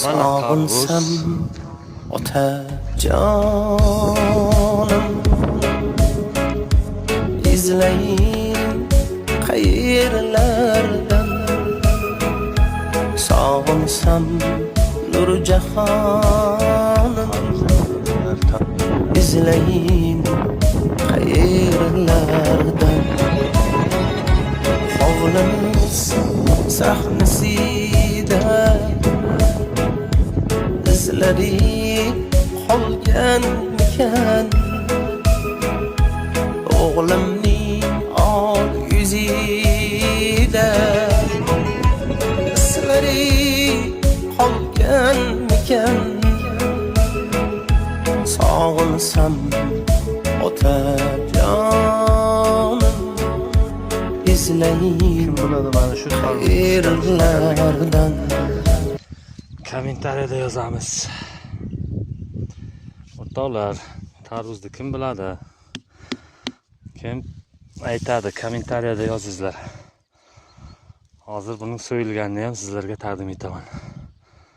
Mana tarvuz. Sog'insam otajonim, izlayin qayerlardan. Sog'insam nurjahonim, izlayin qayerlardan. Hovlimiz sahnisida izlari qolganmikan? O'g'limning oq yuzida izlari qolganmikan? Sog'insam otajonim, izlayin Kim biladi mana shu tarvuz qayerlardan. Kommentariyada yozamiz. O'rtoqlar, tarvuzni kim biladi? Kim aytadi? Kommentariyada yozinglar. Hozir buning so'yilganini ham sizlarga taqdim etaman.